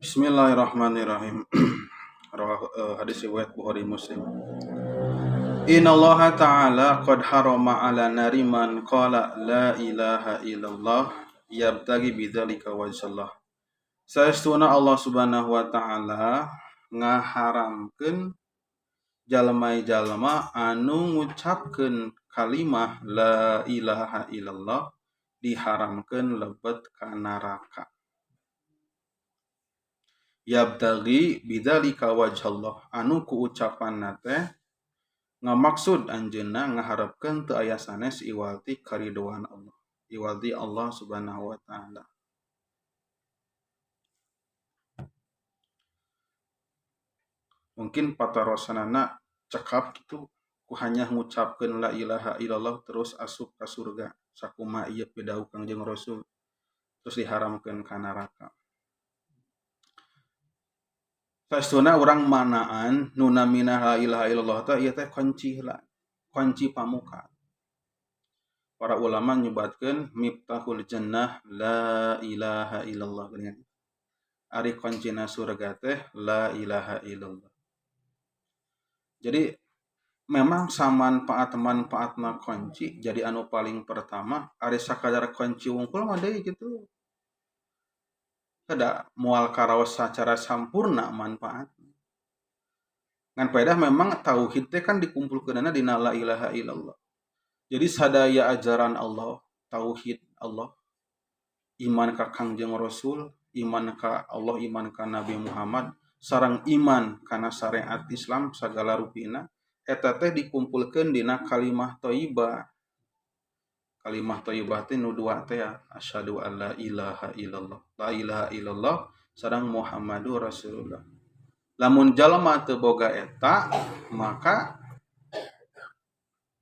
Bismillahirrahmanirrahim. Hadis riwayat Bukhari Muslim. Innallaha ta'ala qad harama 'ala nari man qala la ilaha illallah yabtaghi bidzalika wajhallah. Saestuna Allah Subhanahu wa taala ngaharamkeun jalma-jalma anu ngucapkeun kalimah la ilaha illallah diharamkeun lebet ka neraka. Yabtaghi bidzalika wajhallah, anu ku ucapanna teh ngamaksud anjeunna ngaharepkeun teu aya sanes iwalti karidoan Allah, iwalti Allah Subhanahu wa taala. Mungkin patarosanana cekap kitu ku hanya ngucapkeun la ilaha illallah terus asup ka surga sakumaha ieu pidauh Kangjeng Rasul terus diharamkeun ka neraka. Saestuna urang manaan nu namina la ilaha illallah teh ieu teh kunci heula, kunci pamuka. Para ulama nyebatkeun miftahul jannah la ilaha illallah geuningan. Ari kuncina surga teh la ilaha illallah. Jadi memang samanfaat-manfaatna kunci jadi anu paling pertama ari sakadar kunci wungkul mah deui kitu. Kada moal karaos secara sampurna manfaat. Ngan pedah memang tauhid teh kan dikumpulkeunana dina la ilaha illallah. Jadi sadaya ajaran Allah, tauhid Allah, iman ka Kangjeng Rasul, iman ka Allah, iman ka Nabi Muhammad, sareng iman kana syariat Islam sagala rupina eta teh dikumpulkeun dina kalimah thayyibah. Kalimah thayyibah teh nu dua teh ya, asyhadu alla ilaha illallah, la ilaha illallah sareng Muhammadur Rasulullah. Lamun jalma teu boga eta maka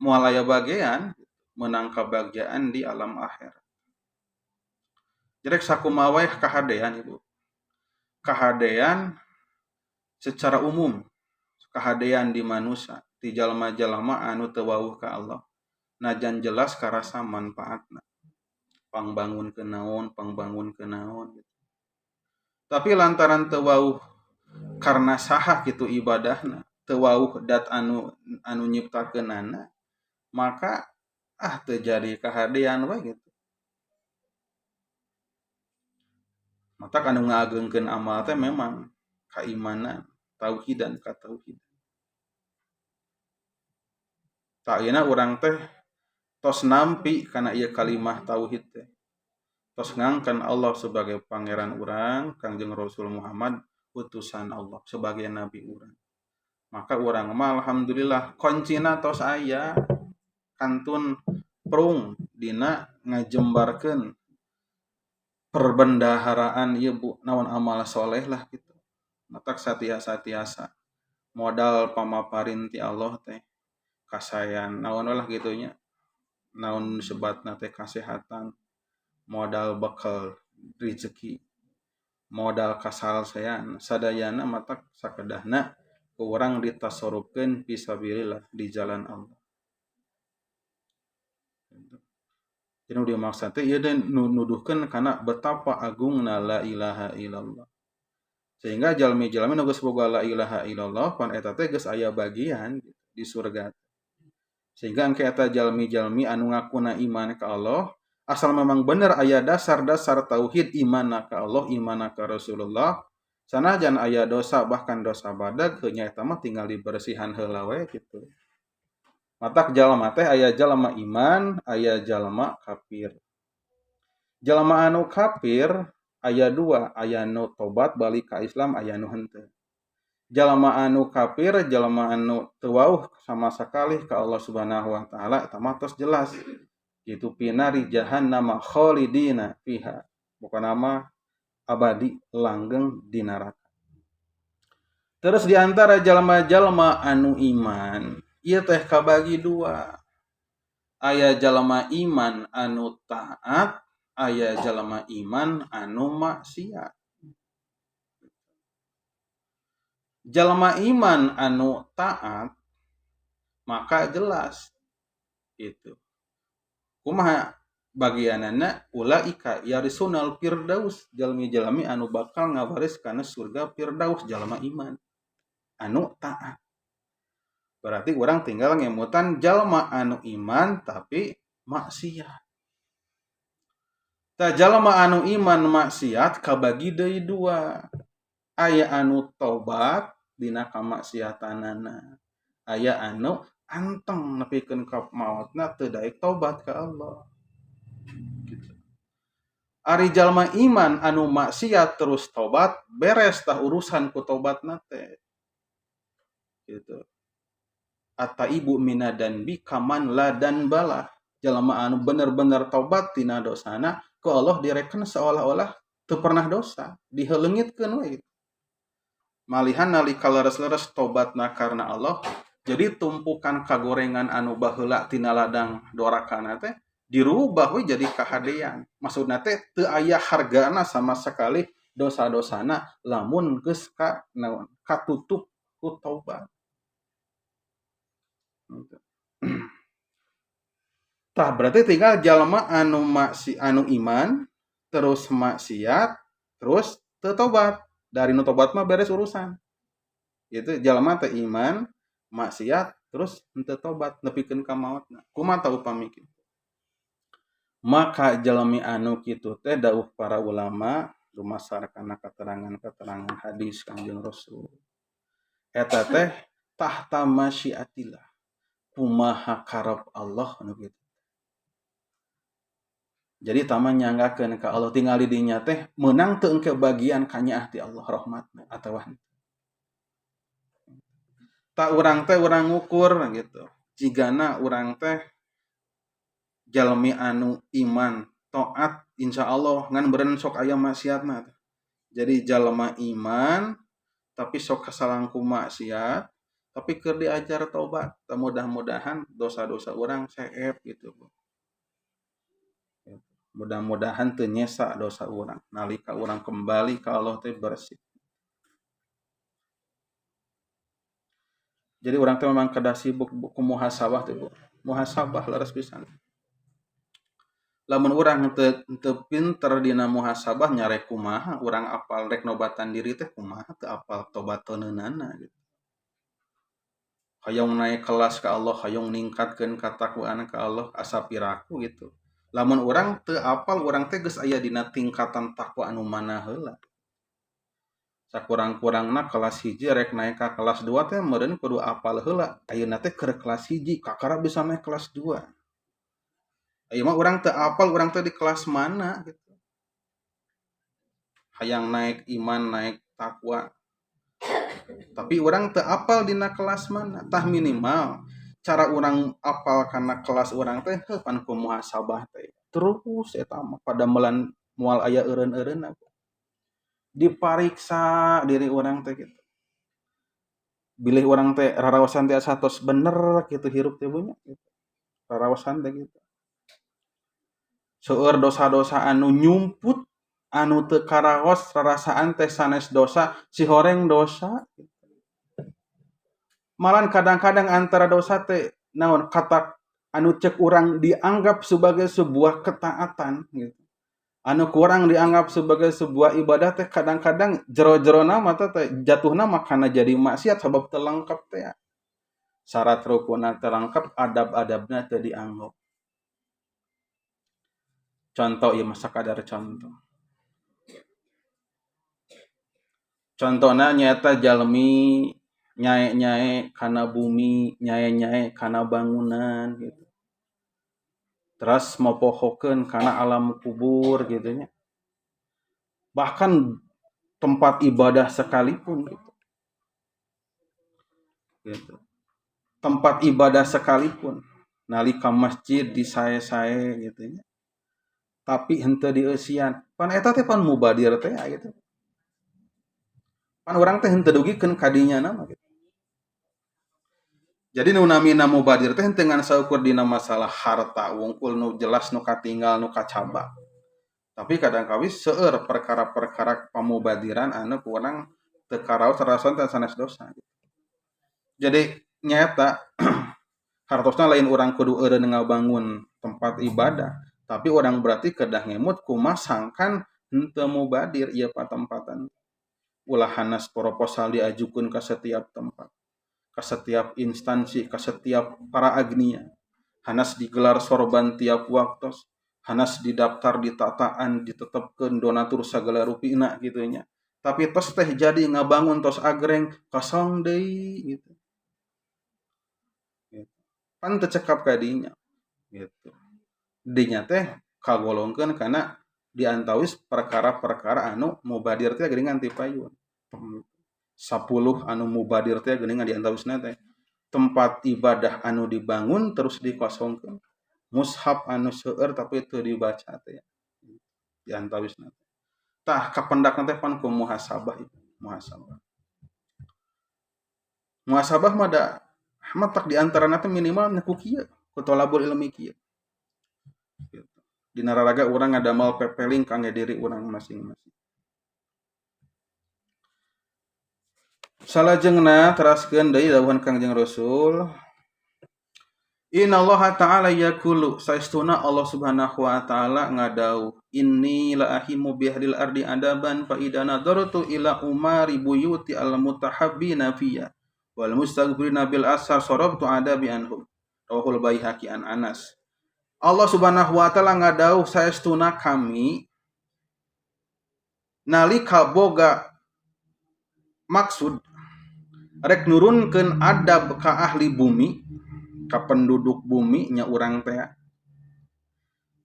moal aya bagean meunang kabagjaan di alam akhirat. Jadi sakumaha wae kahadean ibu. Kahadean secara umum, kahadean di manusia, di jalma-jalma anu teu wawuh ka Allah. Najan jelas karasa manfaatna. Pangbangun ke naon, pangbangun ke naon gitu. Tapi lantaran teu wawuh karena saha kitu ibadahna, teu wawuh dat anu nyiptakeunana, maka teu jadi kahadean we gitu. Matak anu ngaagengkeun amal teh memang kaimanan, tauhidan ka tauhid. Tak ayeuna urang teh tos nampi kana ieu kalimah tauhid teh. Tos ngangkan Allah sebagai pangeran urang, Kangjeng Rasul Muhammad utusan Allah sebagai nabi urang. Maka urang mah alhamdulillah kuncina tos aya kantun prung dina ngajembarkeun perbendaharaan ieu bu naon amal soleh lah gitu. Matak satia-satiasa modal pamaparin ti Allah teh kasayan naon lah gitunya. Naon sebatna teh kasehatan, modal bekal rezeki, modal kasalsean sadayana matak sakedahna ku urang ditasorupkeun fisabilillah di jalan Allah. Jadi nu dimaksud teh ieu teh nuduhkeun kana betapa agungna la ilaha illallah. Sehingga jalmi-jalmi nu geus boga la ilaha illallah pan eta teh geus aya bagian di surga. Sehingga engke eta jalmi-jalmi anu ngakuna iman ka Allah, asal memang bener aya dasar-dasar tauhid imanna ka Allah, imanna ka Rasulullah, sanajan aya dosa bahkan dosa badag heunya eta mah tinggal dibersihan heula we kitu. Matak jalma teh aya jalma iman, aya jalma kafir. Jalma anu kafir aya dua, aya nu tobat balik ka Islam, aya nu henteu. Jalma anu kafir, jalma anu teu wauh sama sekali ka Allah Subhanahu wa taala eta mah tos jelas. Kitu pinari jahannama khalidina fiha. Bukan nama abadi langgeng di neraka. Terus di antara jalma-jalma anu iman, ieu teh kabagi dua. Aya jalma iman anu taat, aya jalma iman anu maksiat. Jalma iman anu taat maka jelas itu. Kumaha Bagianana ulaika yarisunal firdaus, jalmi-jalmi anu bakal ngawaris kana surga firdaus, jalma iman anu taat. Berarti urang tinggal ngemutan jalma anu iman tapi maksiat. Tah jalma anu iman maksiat kabagi deui dua. Aya anu tobat dina kamaksiatanana, aya anu anteng nepikeun ka maotna teu daek tobat ka Allah. Gitu. Ari jalma iman anu maksiat terus tobat, beres tah urusan ku tobatna teh. Gitu. Ataibu minadan bi kaman la dan balah. Jalma anu bener-bener tobat tina dosana ku Allah direken seolah-olah teu pernah dosa, diheleungitkeun we gitu. Malihan nalika leres-leres tobatna karena Allah, jadi tumpukan kagorengan anu baheula tina ladang dorakana teh dirubah we jadi kahadean. Maksudna teh teu aya hargana sama sekali dosa-dosana lamun geus ka naon katutup ku taubat. Gitu. Tah berarti tinggal jalma anu maksi anu iman terus maksiat terus teu tobat. Dari nu tobat mah beres urusan. Itu jalma teh iman maksiat terus henteu tobat nepikeun ka maotna. Kumaha tah upami kitu? Maka jalmi anu kitu teh dawuh para ulama dumasar kana keterangan-keterangan hadis Kangjeng Rasul. Eta teh tahta masyiatillah. Kumaha karep Allah anu kitu. Jadi tama nyanggakeun ka Allah tingali dinya teh meunang teu engke bagian kanyaah ti Allah rahmatna atawa henteu. Tak urang teh urang ngukur gitu. Jigana urang teh jalmi anu iman taat insyaallah ngan beureun sok aya maksiatna teh. Jadi jalma iman tapi sok kasalangku maksiat tapi keur diajar tobat. Mudah-mudahan dosa-dosa urang seep gitu. Mudah-mudahan teu nyesa dosa urang nalika urang kembali ka Allah teh bersih. Jadi urang teh memang kedah sibuk ku muhasabah teh Bu. Muhasabah leres pisan. Lamun urang teu pinter dina muhasabah nyarek kumaha urang apal rek nobatan diri teh kumaha teu apal tobateunana gitu. Hayang naik kelas ka Allah, hayang ningkatkeun katakwaan ka Allah asa piraku gitu. Lamun urang teu apal urang teh geus aya dina tingkatan takwa anu mana heula. Sakurang-kurangna kelas 1 rek naik ka kelas 2 teh meureun kudu apal heula. Ayeuna teh keur kelas 1 kakara bisa naik kelas 2. Ayeuna mah urang teu apal urang teh di kelas mana gitu. Hayang naik iman, naik takwa. Tapi urang teu apal dina kelas mana. Tah minimal cara urang apal kana kelas urang teh heuh pan ku muhasabah teh. Terus eta mah pada melan moal aya eureun-eureunna. Dipariksa diri urang teh gitu. Bilih urang teh raraosan teh asa tos bener gitu hirup teh bu nya gitu. Raraosan teh gitu. Seueur dosa-dosa anu nyumput anu teu karaos rarasaan teh sanes dosa si horeng dosa gitu. Malan kadang-kadang antara dosa teh naon kata anu cek urang dianggap sebagai sebuah ketaatan gitu. Anu kurang dianggap sebagai sebuah ibadah teh kadang-kadang jero-jerona mah teh jatuhna makana jadi maksiat sabab teu lengkap teh. Syarat rukunna teu lengkap, adab-adabna teu dianggap. Contoh ieu mah sakadar contoh. Contona nyaeta jalmi nyae-nyae kana bumi, nyae-nyae kana bangunan gitu. Terus mopohokeun kana alam kubur gitu nya. Bahkan tempat ibadah sekalipun gitu. Gitu. Tempat ibadah sekalipun nalika masjid disae-sae gitu nya. Tapi henteu dieusian. Pan eta teh pan mubadir teh gitu. Pan urang teh henteu dugikeun ka dinya na mah gitu. Jadi nu namina mubadir teh henteu ngan saukur dina masalah harta wungkul nu jelas nu katinggal nu kacabak. Tapi kadang kawis seueur perkara-perkara pamubadiran anu ku urang teu karaos raraosan teh sanes dosa gitu. Jadi nyaeta hartosna lain urang kudu eureun ngabangun tempat ibadah, Tapi urang berarti kedah ngemut kumaha sangkan henteu mubadir ieu patempatan. Ulah hanas proposal diajukeun ka setiap tempat, ka setiap instansi, ka setiap para agnia. Hanas digelar sorban tiap waktu, hanas didaftar ditataan, ditetepkeun donatur sagala rupina kitu nya. Tapi tos teh jadi ngabangun tos agreng kosong deui gitu. Pan teu cekap ka dinya gitu. Dinya teh kagolongkeun kana diantawis perkara-perkara anu mubadir teh geuningan ti payun. 10 anu mubadir teh geuningan diantawisna teh tempat ibadah anu dibangun terus dikosongkeun, mushaf anu seueur tapi teu dibaca teh diantawisna. Tah kapendakna teh pan ku muhasabah itu, muhasabah. Muhasabah mah da matak diantarana teh minimal ku kieu, ku tolabul ilmi kieu. Gitu. Dina raraga urang ngadamel pepeling kangge diri urang masing-masing. Salajengna teraskeun deui dawuhan Kangjeng Rasul, Innallaha ta'ala yaqulu, saestuna Allah Subhanahu wa ta'ala ngadauh, inni la ahimu bihdil ardi adaban fa idza nadartu ila umari buyuti al mutahabbina fiyya wal mustaghfirina bil ashar sarabtu adabi anhum. Rawahul Baihaqi an Anas. Allah Subhanahu wa ta'ala ngadauh saestuna kami nalika boga maksud rek nurunkeun adab ka ahli bumi, ka penduduk bumi nya urang teh.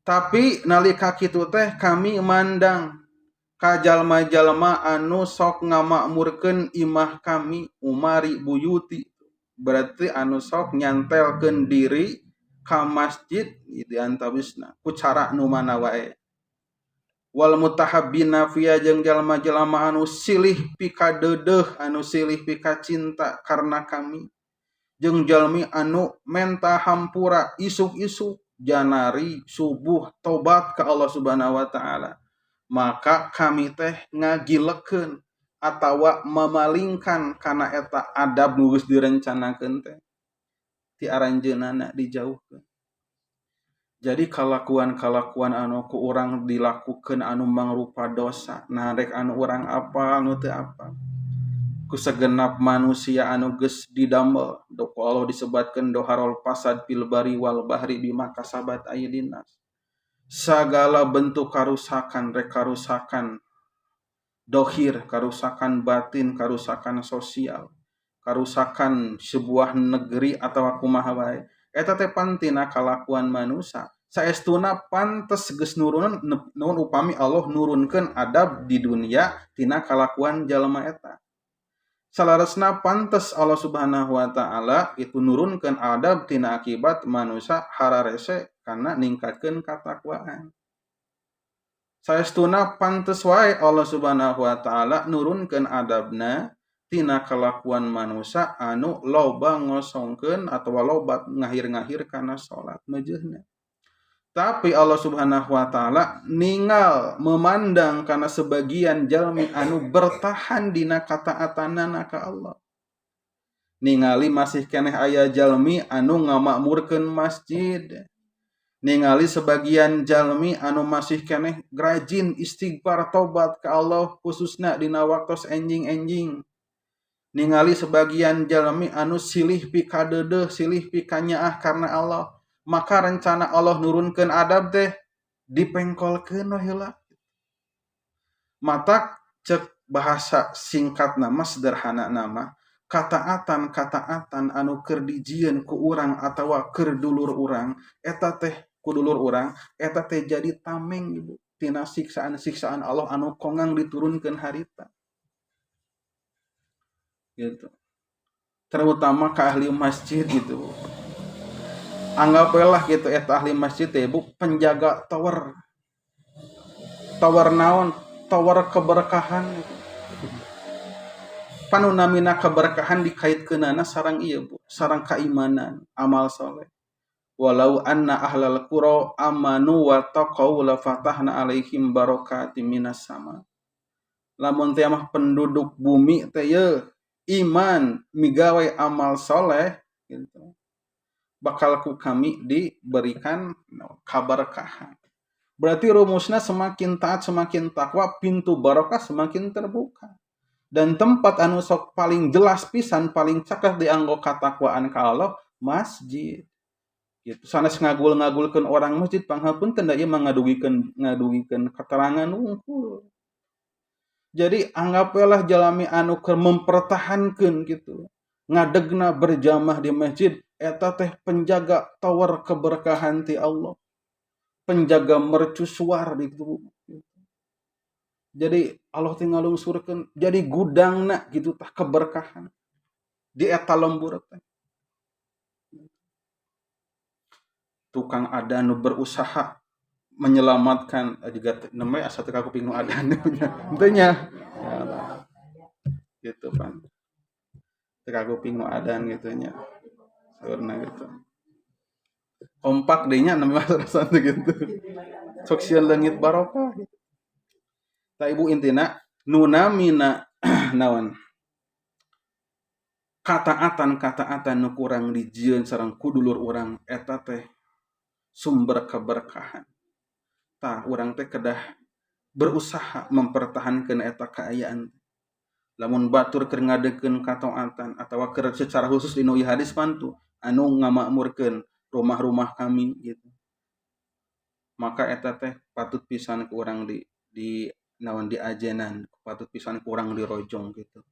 Tapi nalika kitu teh kami mandang ka jalma-jalma anu sok ngamakmurkeun imah kami, umari buyuti, berarti anu sok nyantelkeun diri ka masjid di antawisna ku cara nu mana wae. Wal mutahabbina fiya jeung jalma-jalma anu silih pikadeudeuh, anu silih pikacinta karena kami, jeung jalmi anu menta hampura isuk-isuk janari subuh tobat ka Allah Subhanahu wa taala, maka kami teh ngagilekeun atawa memalingkan kana eta adab nu geus direncanakeun teh ti aranjeunana dijauhkeun. Jadi kalakuan-kalakuan anu ku urang dilakukeun anu mangrupa dosa, nah rek anu urang apal nu teu apal, ku segenap manusia anu geus didamel ku Allah disebatkeun doharul fasad fil bari wal bahri bima kasabat aydinnas. Sagala bentuk karusakan, rek karusakan dohir, karusakan batin, karusakan sosial, karusakan sebuah negeri atau kumaha wae, eta teh pantina kalakuan manusia. Saestuna pantes geus nurun nuhun upami Allah nurunkeun adab di dunia tina kalakuan jalma eta. Salaresna pantes Allah Subhanahu wa taala itu nurunkeun adab tina akibat manusia hararese kana ningkatkeun katakwaan. Saestuna pantes wae Allah Subhanahu wa taala nurunkeun adabna tina kalakuan manusia anu loba ngosongkeun atawa loba ngahir-ngahir kana salat mejeuhna. Tapi Allah Subhanahu wa taala ningal memandang kana sebagian jalmi anu bertahan dina kataatanana ka Allah. Ningali masih keneh aya jalmi anu ngamakmurkeun masjid. Ningali sebagian jalmi anu masih keneh rajin istighfar tobat ka Allah khususna dina waktos enjing-enjing. Ningali sebagian jalmi anu silih pikadeudeuh, silih pikanyaah karena Allah. Maka rencana Allah nurunkeun adab teh dipengkolkeun we heula. Matak cek bahasa singkat nama sederhana nama kataatan-kataatan anu keur dijieun ku urang atawa keur dulur urang eta teh ku dulur urang eta teh jadi tameng ibu tina siksaan-siksaan Allah anu kongang diturunkeun harita. Gitu. Terutama ke ahli masjid gitu. Anggaplah gitu eta ahli masjid teh bu penjaga tower. Tower naon? Tower keberkahan gitu. Panunamina keberkahan dikaitkeunana sareng ieu bu, sareng keimanan, amal soleh. Walau anna ahlal qura amanu wa taqau la fatahna alaihim barakatim minas sama. Lamun teh mah penduduk bumi teh ye iman migawe amal soleh gitu, bakal ku kami diberikan kaberkahan. Berarti rumusnya semakin taat, semakin takwa, pintu barokah semakin terbuka. Dan tempat anu sok paling jelas pisan, paling cakep dianggo katakwaan ka Allah, masjid. Gitu. Sanes ngagul-ngagulkeun orang masjid panghapunten da ieu mah ngadugikeun keterangan wungkul. Jadi anggap we lah jalmi anu keur mempertahankeun gitu. Ngadegna berjamaah di masjid eta teh penjaga tower keberkahan ti Allah. Penjaga mercusuar gitu. Jadi Allah teh ngalungsurkeun jadi gudangna gitu tah keberkahan di eta lembur teh. Tukang adan nu berusaha menyelamatkan juga namanya asa teu kakuping nu adan nya. Henteu nya. Ya Allah. Gitu pan. Teu kakuping nu adan gitu nya. Saurna gitu. Kompak deui nya namanya rasa teh gitu. Sok sieun leungit barokah gitu. Tah ibu intina nu namina naon? Kataatan-kataatan nu kurang dijieun sareng ku dulur urang eta teh sumber keberkahan. Tah urang teh kedah berusaha mempertahankeun eta kaayaan. Lamun batur keur ngadegkeun kataatan atawa keur secara khusus dina ieu hadis pantu anu ngamakmurkeun rumah-rumah kami gitu. Maka eta teh patut pisan ku urang di naon diajenan, patut pisan ku urang dirojong gitu.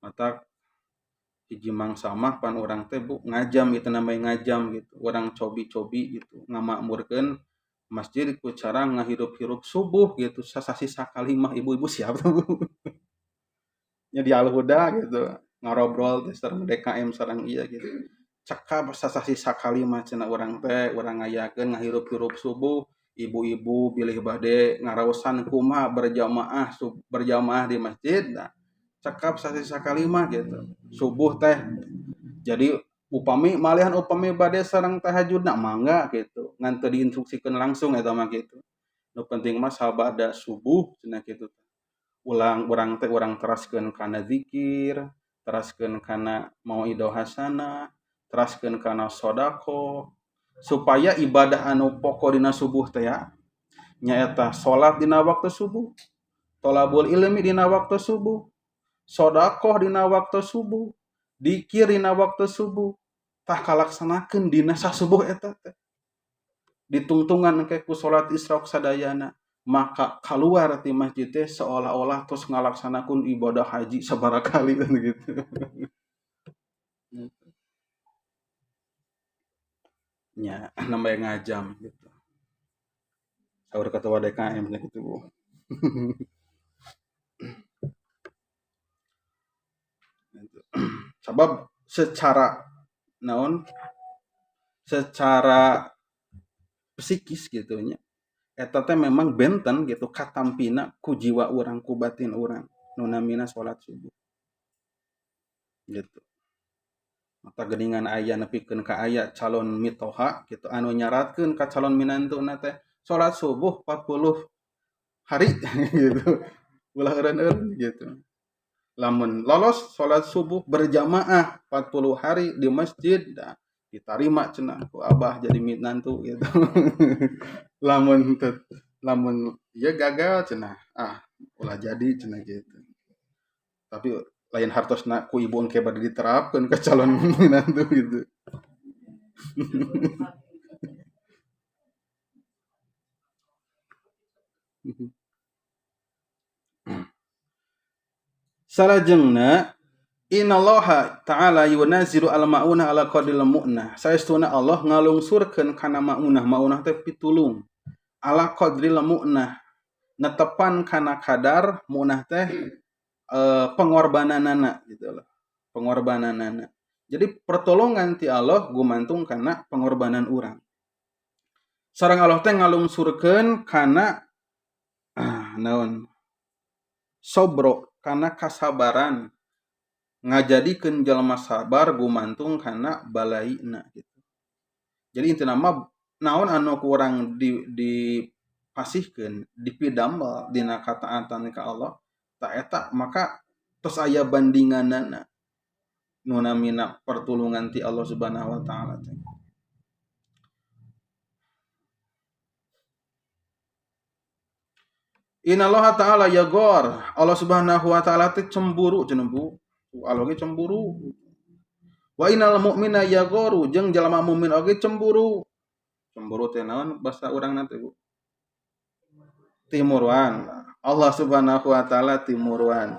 Mata hiji mangsa mah pan urang teh bu ngajam gitu namanya ngajam gitu. Urang cobi-cobi gitu ngamakmurkeun masjid ku cara ngahirup-hirup subuh gitu. Sasasi sakali mah ibu-ibu siap tuh bu. Nya di Al-Huda gitu ngarobrol teh sareng DKM sareng ieu gitu. Cekap sasasi sakali mah cenah urang teh urang ngayakeun ngahirup-hirup subuh, ibu-ibu bilih bade ngaraosan kumaha berjamaah di masjid. Nah, cekap sasasi sakali mah gitu. Subuh teh jadi upami malihan upami bade sareng tahajudna mangga gitu. Ngan teu diinstruksikeun langsung eta mah gitu. Nu penting mah sabada subuh cenah kitu. Ulang urang teh urang teraskeun kana zikir, teraskeun kana mauidhah hasanah, teraskeun kana sedekah supaya ibadah anu pokok dina subuh teh ya nyaeta salat dina waktu subuh, tolabul ilmi dina waktu subuh, sedekah dina waktu subuh, dikir dina waktu subuh, tah kalaksanakeun dina sasubuh eta teh. Ditungtungan ke ku salat isyraq sadayana, maka keluar ti masjid teh seolah-olah tos ngalaksanakeun ibadah haji sabaraha kali kan gitu. Nya namanya ngajam gitu. Saur ketua DKM nya gitu bu. Sebab secara naon, secara psikis gitu nya eta teh memang benten gitu katampina ku jiwa urang ku batin urang nu namina salat subuh gitu. Mata geuningan aya nepikeun ka aya calon mitoha gitu anu nyaratkeun ka calon minantuna teh salat subuh 40 hari gitu. Ulah eureun-eureun gitu. Lamun lolos salat subuh berjamaah 40 hari di masjid dah ditarima cenah ku abah jadi minantu gitu. Lamun teu, lamun ieu gagal cenah ah ulah jadi cenah gitu. Tapi lain hartosna ku ibu engke bade diterapkeun ka calon minantu gitu. Salajengna innallaha ta'ala yunazilu al-ma'unah ala qadril mu'nah. Saestuna Allah ngalungsurkeun kana ma'unah, ma'unah teh pitulung. Ala qadril mu'nah, netepan kana kadar mu'nah teh pengorbananana gitu loh. Pengorbananana. Jadi pertolongan ti Allah gumantung kana pengorbanan urang. Sareng Allah teh ngalungsurkeun kana naon? Sobro, kana kasabaran. Ngajadikeun jalma sabar gumantung kana balaina gitu. Jadi intina mah naon anu ku urang dipasihkeun, dipidamel dina kataatan ka Allah, ta eta maka tos aya bandinganana nu namina pertulungan ti Allah Subhanahu wa taala teh. Innallaha ta'ala yagor, Allah Subhanahu wa ta'ala teh cemburu cenah Bu. Allah ge cemburu. Wa innal mu'mina yagoru, jeung jalma mukmin oge cemburu. Cemburu teh naon bahasa urang teh Bu? Timuruan. Allah Subhanahu wa ta'ala timuruan.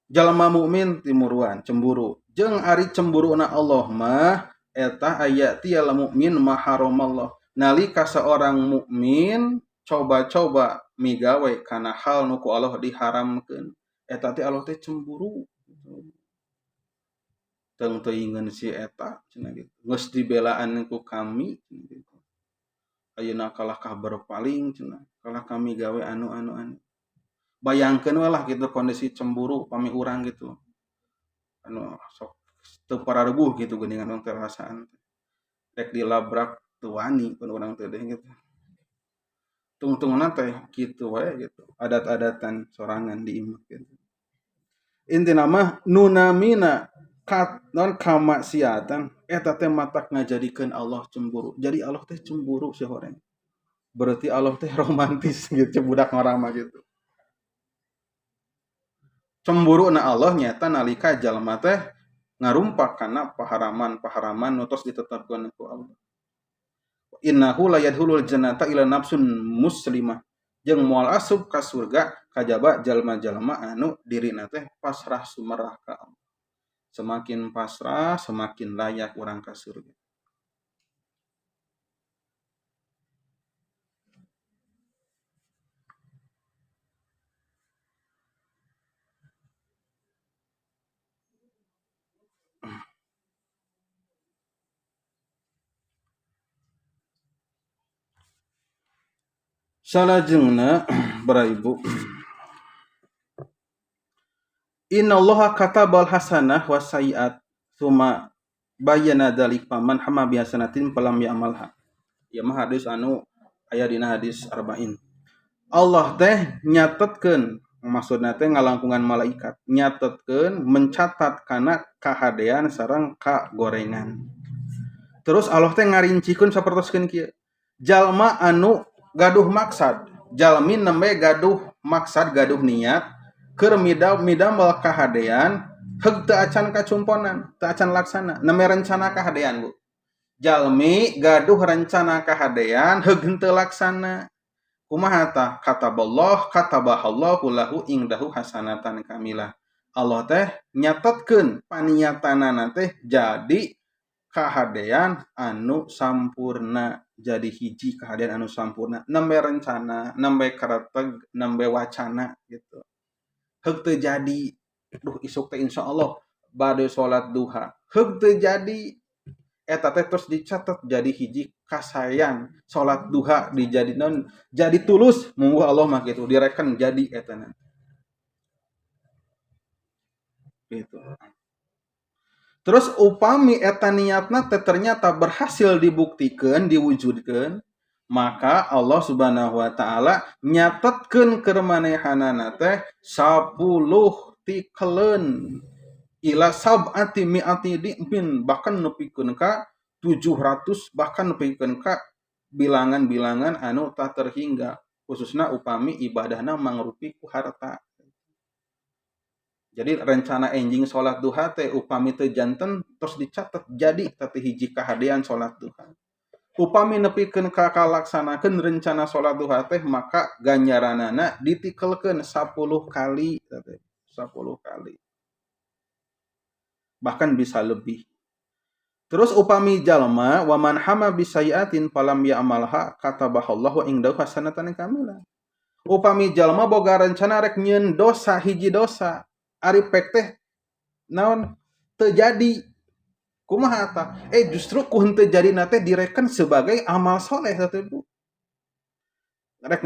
Jalma mukmin timuruan, cemburu. Jeung ari cemburuna Allah mah eta aya tial mukmin maharamallah. Nalika seorang mukmin coba-coba migawe kana hal nu ku Allah diharamkeun, eta teh Allah teh cemburu. Teu teuingeun si eta cenah gitu. Geus dibelaan ku kami cenah gitu. Ayeuna kalah kah berpaling cenah, kalah kami gawe anu anu anu. Bayangkeun we lah gitu kondisi cemburu pami urang gitu. Anu sok teu pararebuh gitu geuningan urang teh rasaan teh. Rek dilabrak teu wani kun urang teh gitu. Tungtungna teh kitu wae gitu. Adat-adatan sorangan di imah gitu. Intina mah nunamina kat non kamaksiatan eta teh matak ngajadikeun Allah cemburu. Jadi Allah teh cemburu si horeng. Berarti Allah teh romantis gitu budak ngorang mah gitu. Cemburu na Allah nyata nalika jalma teh ngarumpak kana paharaman-paharaman nu tos ditetapkeun ku Allah. Innahu la yadkhulul jannata ila nafsun muslimah. Jeung moal asup ka surga kajaba jalma-jalma anu dirina teh pasrah sumerah ka Allah. Semakin pasrah, semakin layak urang ka surga. Salajengna para ibu, innallaha katabal hasanah wasayiat suma bayyana dzalik faman hama bihasanatin falam ya'malha. Ieu mah hadis anu aya dina hadis arba'in. Allah teh nyatetkeun, maksudna teh ngalangkungan malaikat, nyatetkeun mencatat kana kahadean sareng kagorengan. Terus Allah teh ngarincikeun sapertoskeun kieu. Jalma anu gaduh maksad, jalmi nembe gaduh maksad, gaduh niat keur midamel kahadean, heug teu acan kacumponan, teu acan laksana, nembe rencana kahadean Bu. Jalmi gaduh rencana kahadean heug henteu laksana. Kumaha tah? Kataballah katabahallahu lahu indahu hasanatan kamilah. Allah teh nyatetkeun paniatanana teh jadi kahadean anu sampurna, jadi hiji kahadean anu sampurna, nembe rencana, nembe kareteg, nembe wacana gitu. Heug teu jadi, duh isuk teh insyaallah bade salat duha. Heug teu jadi, eta teh terus dicatat jadi hiji kasayan salat duha dijadi non jadi tulus mungguh Allah mah gitu direken jadi eta na. Gitu. Terus upami eta niatna teh ternyata berhasil dibuktikan, diwujudkeun, maka Allah Subhanahu wa taala nyatetkeun keur manehanana teh 10 tikeleun ila sab'ati mi'ati di'fin, bahkan nepikeun ka 700, bahkan nepikeun ka bilangan-bilangan anu tak terhingga, khususna upami ibadahna mangrupi ku harta. Jadi rencana enjing salat duha teh upami teu janten terus dicatat jadi teh hiji kahadean salat duha. Upami nepikeun ka kalaksanakeun rencana salat duha teh maka ganjaranana ditikelkeun 10 kali teh, 10 kali. Bahkan bisa lebih. Terus upami jalma waman hama bisayiatin falam ya'malha katabahallahu indahu hasanatan kamilah. Upami jalma boga rencana rek nyieun dosa hiji dosa, ari pek teh naon teu jadi. Kumaha tah? Justru ku henteu jadina teh direken sebagai amal soleh teh Bu. Rek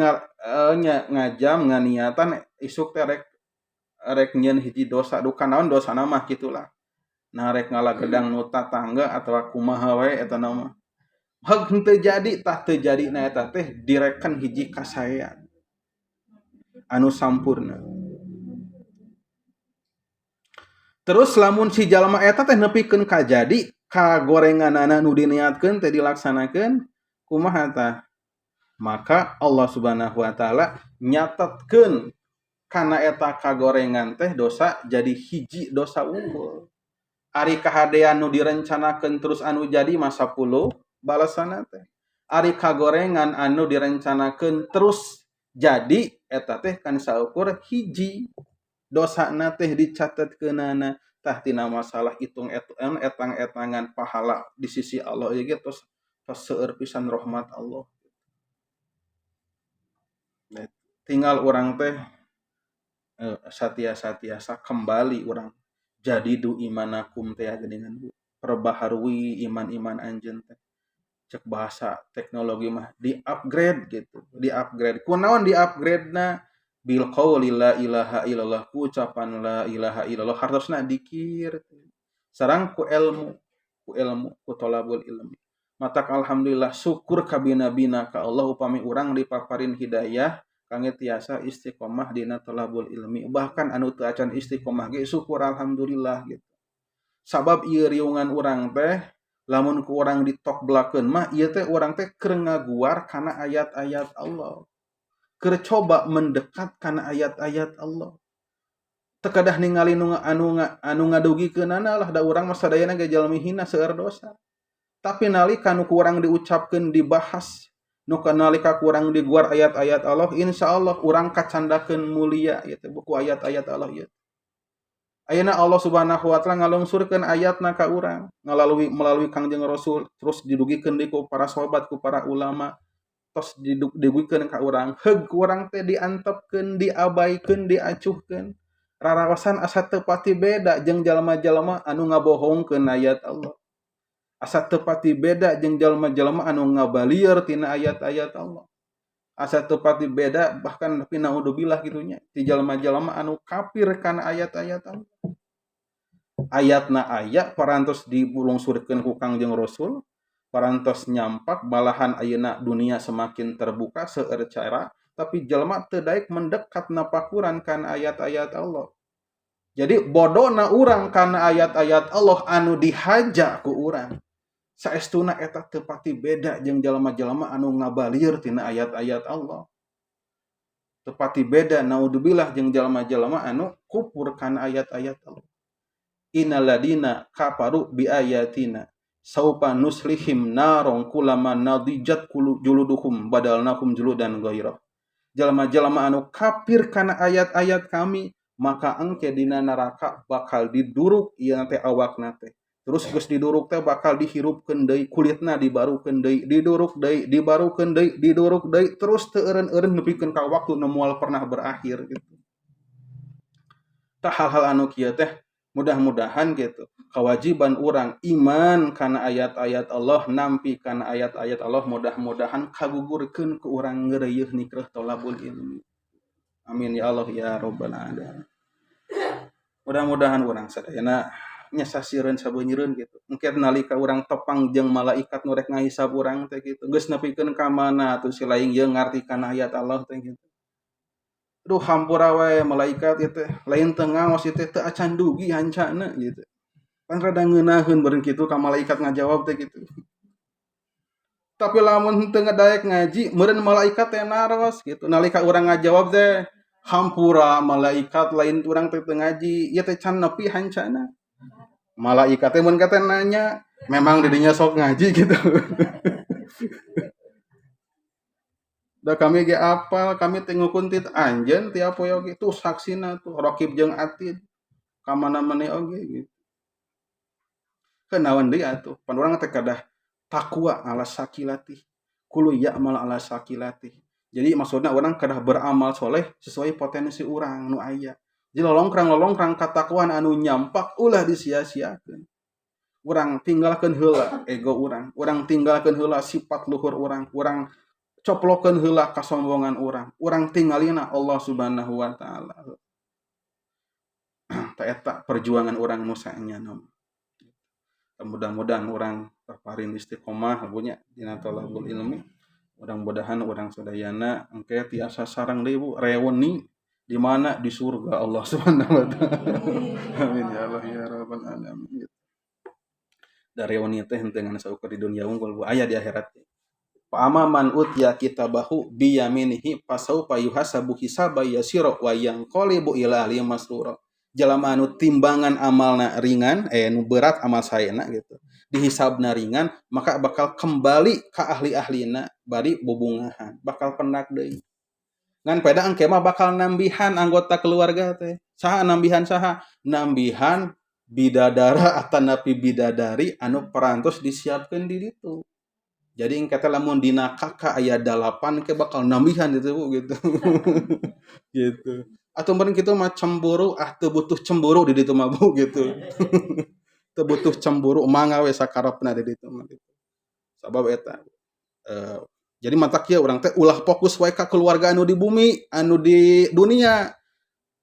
ngajam nganiatan isuk teh rek nyieun hiji dosa, duka naon dosana mah kitulah. Nah rek ngalagedang nu tatangga atawa kumaha wae eta mah. Heug henteu jadi tah teu jadina eta teh direken hiji kasaean anu sampurna. Terus lamun si jalma eta teh nepikeun ka jadi kagorenganana nu diniatkeun teh dilaksanakeun kumaha tah? Maka Allah Subhanahu wa taala nyatetkeun kana eta kagorengan teh dosa jadi hiji dosa unggul. Ari kahadean nu direncanakeun terus anu jadi mah 10 balasanna teh. Ari kagorengan anu direncanakeun terus jadi eta teh kan saukur hiji dosana teh dicatetkeunana. Tah tina masalah hitung etang-etangan pahala di sisi Allah ieu ge tos tos seueur pisan rahmat Allah. Tinggal urang teh satiasa-tiasa kembali urang jadidu imanakum teh geuningan Bu. Perbaharui iman-iman anjeun teh. Cek bahasa teknologi mah di-upgrade gitu, di-upgrade. Kunaon di-upgrade-na? Bil qauli la ilaha illallah, ku ucapan la ilaha illallah hartosna dikir. Sareng ku ilmu, ku ilmu, ku tolabul ilmi. Matak alhamdulillah syukur kabina-bina ka Allah upami urang dipaparin hidayah kangge tiasa istiqomah dina tolabul ilmi. Bahkan anu teu acan istiqomah ge syukur alhamdulillah gitu. Sabab ieu riungan urang teh lamun ku urang ditokblakeun mah ieu teh urang teh keur ngaguar kana ayat-ayat Allah. Keur coba mendekat kana ayat-ayat Allah. Teu kedah ningali nu anu ngadugikeunana lah, da urang mah sadayana ge jalmi hina seueur dosa. Tapi nalika nu ku urang diucapkeun dibahas, nu nalika ku urang diguar ayat-ayat Allah, insyaallah urang kacandakeun mulia ieu teh buku ayat-ayat Allah ieu. Ayeuna Allah Subhanahu wa taala ngalungsurkeun ayatna ka urang melalui Kangjeng Rasul, terus didugikeun deui ku para sahabat, ku para ulama, tos didugikeun ka urang, heug ku urang teh diantepkeun, diabaikeun, diacuhkeun. Raraosan asa teu pati beda jeung jalma-jalma anu ngabohongkeun ayat Allah. Asa teu pati beda jeung jalma-jalma anu ngabalieur tina ayat-ayat Allah. Asa teu pati beda bahkan nepi naudzubillah kitu nya ti jalma-jalma anu kafir kana ayat-ayat Allah. Ayatna aya parantos dibulungsurkeun ku Kangjeng Rasul, parantos nyampak balahan ayeuna dunia semakin terbuka seueur cara, tapi jalma teu daek mendekat napakuran kana ayat-ayat Allah. Jadi bodona urang kana ayat-ayat Allah anu dihaja ku urang. Saestuna eta teu pati beda jeung jalma-jalma anu ngabalieur tina ayat-ayat Allah. Teu pati beda naudzubillah jeung jalma-jalma anu kufur kana ayat-ayat Allah. Innal ladina kafaru bi ayatina saufa nuslihim naron kulama nadijat juluduhum badalnahum juludan ghairah. Jalma-jalma anu kafir kana ayat-ayat kami, maka engke dina neraka bakal diduruk ieu teh awakna teh. Terus geus diduruk teh bakal dihirupkeun deui, kulitna dibarukeun deui, diduruk deui, dibarukeun deui, diduruk deui, terus teu eureun-eureun nepikeun ka waktu nu moal pernah berakhir gitu. Tah hal-hal anu kieu teh mudah-mudahan gitu kewajiban urang iman kana ayat-ayat Allah, nampi kana ayat-ayat Allah, mudah-mudahan kagugurkeun ku urang ngeureuyeun nikreuh tolabul ilmi. Amin ya Allah ya rabbal alamin. Mudah-mudahan urang sadayana nya sasireun sabeunyereun gitu. Engke nalika urang tepang jeung malaikat nu rek ngahisab urang teh gitu. Geus nepikeun ka mana atuh si laing jeung ngarti kana ayat Allah teh gitu. Duh hampura wae malaikat ieu teh lain teu ngaos ieu teh teu acan dugi hancana gitu. Pan rada ngeunaheun beureun kitu ka malaikat ngajawab teh gitu. Tapi lamun teu ngadaek ngaji meureun malaikat teh naros gitu. Nalika urang ngajawab teh hampura malaikat lain urang teh teu ngaji ieu teh can nepi hancana. Malaikat teh mun kata nanya memang didinya sok ngaji gitu. Da kami ge apal, kami teh ngukuntit anjeun tiap poe oge tuh saksina tuh raqib jeung atid ka mana-mana oge gitu. Kenaon deui atuh, pan urang teh kedah takwa ala sakilatih, kulu ya'mal ala sakilatih. Jadi maksudna urang kedah beramal soleh sesuai potensi urang nu aya. Jadi lolongkrang-lolongkrang katakwaan anu nyampak ulah disia-siakeun. Urang tinggalkeun heula ego urang, urang tinggalkeun heula sifat luhur urang, urang coplokeun heula kasombongan urang, urang tingalina Allah Subhanahu wa taala. Ta eta perjuangan urang nu saenyana. Mudah-mudahan urang terparin istiqomah punya dina thalabul ilmi. Mudah-mudahan urang sadayana engke tiasa sareng deui Bu reuni di mana di surga Allah Subhanahu wa taala. Amin ya Allah ya rabbal alamin. Da reuni teh henteu ngan saukur di dunia unggul Bu, aya di akhirat. Fa amma man utiya kitabahu biyaminihi fasaufa yuhasabu hisaban yasira wa yanqalibu ila ahlihi masrura. Jalma anu timbangan amalna ringan, nu berat amal saena gitu, dihisabna ringan, maka bakal kembali ka ahli-ahlina bari bubungahan, bakal pendak deui. Ngan peda engke mah bakal nambihan anggota keluarga teh. Saha nambihan saha? Nambihan bidadara atanapi bidadari anu parantos disiapkeun di ditu. Jadi engke teh lamun dina kakak aya 8 ke bakal nambihan itu, Bu, gitu. Gitu. Atau meureun kitu mah cemburu, ah, teu butuh cemburu di ditu mah, Bu, gitu. Teu butuh cemburu, mangga we sakarepna di ditu mah gitu. Sabab eta jadi matak kieu urang teh ulah fokus wae ka keluarga anu di bumi, anu di dunia.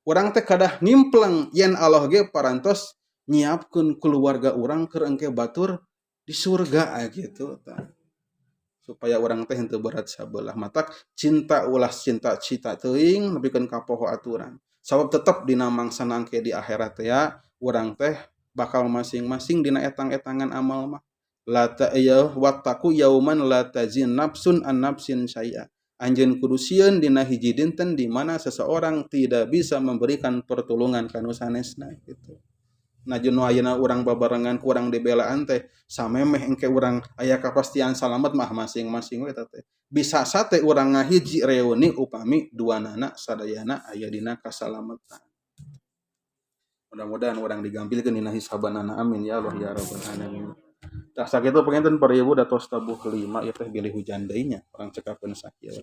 Urang teh kadah ngimpleng yen Allah ge parantos nyiapkeun keluarga urang keur engke batur di surga gitu tah. Supaya urang teh henteu berat sabelah. Matak cinta ulah cinta cita teuing nepikeun ka poho aturan. Sabab tetep dina mangsa engke di akhirat teh ya, urang teh bakal masing-masing dina etang-etangan amal mah. La ta ya wattaqu yauman la tajzi nafsun an nafsin syai'a. Anjeun kudu sieun dina hiji dinten di mana seseorang tidak bisa memberikan pertolongan ka nu sanesna gitu. Nah, jeung ayeuna urang babarengan ku urang dibelaan teh samemeh engke urang aya kapastian salamet mah masing-masing we teh. Bisa sate urang ngahiji reuni upami duanana sadayana aya dina kasalametan. Mudah-mudahan urang digampilkeun dina hisabanana, amin ya Allah ya rabbal alamin. Tah, sakitu panginten, para ibu, da tos tabuh 5 ieu teh, bilih hujan deui nya, urang cekapkeun sakieu.